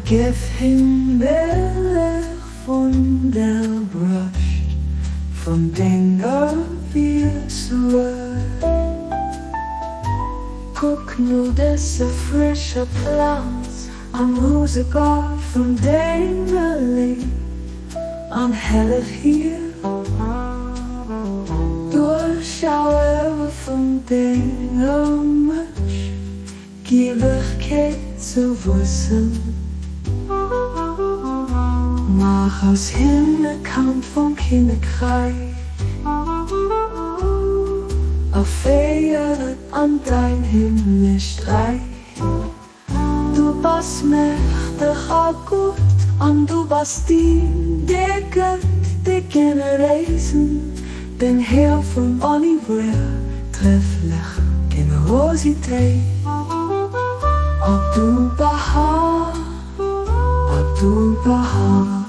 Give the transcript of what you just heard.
Geff him Mëllech vun der Broscht vun denger Wiersuecht. Kuck no dëser frëscher Planz am Rosegaart vun denger Léift an hellef hir duerch Auere vun denger Mëtschgiewegkeet ze wuessen. Maach aus him e Kand vum Kinnekräich a féier et an däin himmlescht Räich. Du bass mächteg a gutt, an du bass deen, dee gëtt, dee generéisen, den Här vum Univers, trefflech Generositéit. Abdu'l-Bahá, Abdu'l-Bahá.